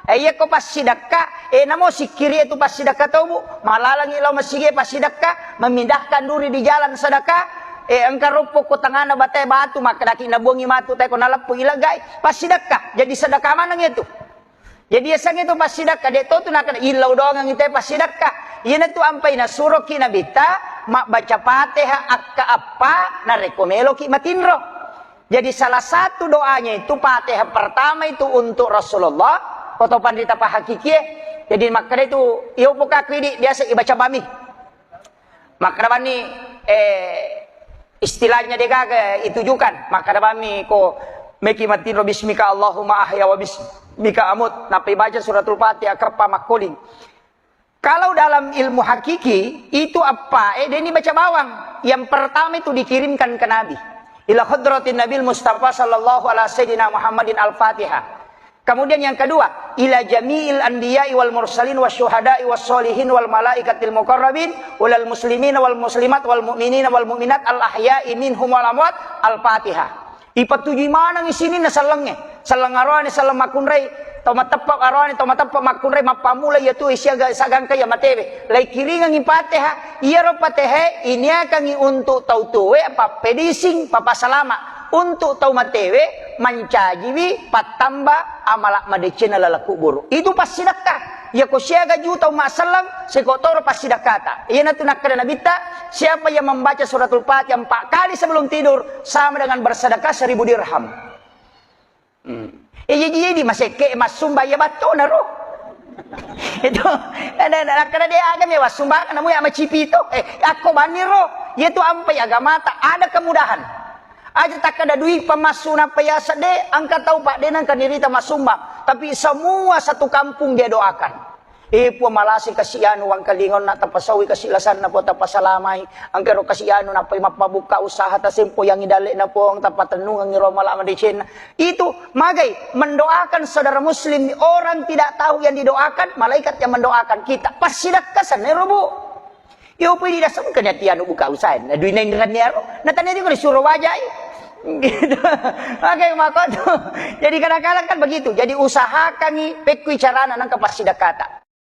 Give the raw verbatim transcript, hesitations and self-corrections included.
Eh, iya ko passidekka, eh, namo sikkiri itu passidekka tau, Bu. Malalangi lao masigi passidekka, memindahkan duri di jalan sedekah, eh, engka roppo ko tengana batae batu, makkedaki nabuangi matu tae ko naleppu ilegai, passidekka. Jadi sedekah maneng itu. Jadi yaseng itu passidekka, de to tu nakada illau doangang itu passidekka. Iyana tu ampai nasuroki Nabitta mabbaca Fatihah akka appa narekko meloki matinro. Jadi salah satu doanya itu Fatihah pertama itu untuk Rasulullah, foto panrita pahakikie. Jadi makkeda itu, iyo pokaku idi biasa ibaca bami. Makkeda bani, eh, istilahnya degaga itujukan. Makkeda bami ko meki matinro bismika Allahumma ahya wa bismika amut. Nappa ibaca suratul Fatihah kerpa makkoling. Kalau dalam ilmu hakiki, itu appae, eh, deni baca bawang. Yang pertama itu dikirimkan ke Nabi. Ila hadratin Nabil Mustafa sallallahu ala sayyidina Muhammadin al-Fatihah. Kemudian yang kedua, ila jami'il anbiya'i wal mursalin wasyuhada'i wassolihin wal malaikatil muqarrabin, ulal muslimin wal muslimat wal mu'minin wal mu'minat al ahya'i minhum wal amwat, al-Fatihah. Ipatujui manengngi sininna sellengnge. Selleng aroane, selleng makkunrai, tau mateppa aroane, tau mateppa makkunrai, mappammula iya tuwe siaga sagangka iya matewe. Laikiringengngi Fatihah, iyaro Fatihah iniakangngi untuk tau tuwe, pappedising, papasalama. Untuk tau matewe, mancajiwi pattamba amala madecenna laleng kuburu. Itu passidekka. Iyako siaga juta umma selleng, seko toro passidekkata. Iyanatu nakkeda Nabitta, siapa yang membaca suratul Fatihah empat kali sebelum tidur, sama dengan bersedekah seribu dirham. Hmm. Eh, jadi, jadi masekke massumba iya battona ro. Itu, ada, ada, nakkeda de aga me wassumba, namu ya macipi to. Eh, akko bani ro, iya tu ampai agamata, ada kemudahan. Aja takkeda dui pamassu nappa yasa de, engka tau pak de nengka nirita massumba. Tapi semua satu kampung dia doakan. Eh, Puang, malasi kasi anu wangkalingonna, tapasauwi kasi lasanna, Puang, tapasalamai. Engkero kasi anu, nappai mappabukka usaha, tasempo yang idallekna, Puang, tapatennungengi ro mala madecenna. Itu magai mendoakan saudara muslim, orang tidak tahu yang didoakan, malaikat yang mendoakan kita. Passidekka senero, Bu. Yo pui didasengkeni ati anu buka usaha, na duina inrenni aro, na tania juga disuruh wajai. Gitu. Oke, mako tu. Jadi kadang-kadang kan begitu. Jadi usahakangi pekkui carana nengka passidekata.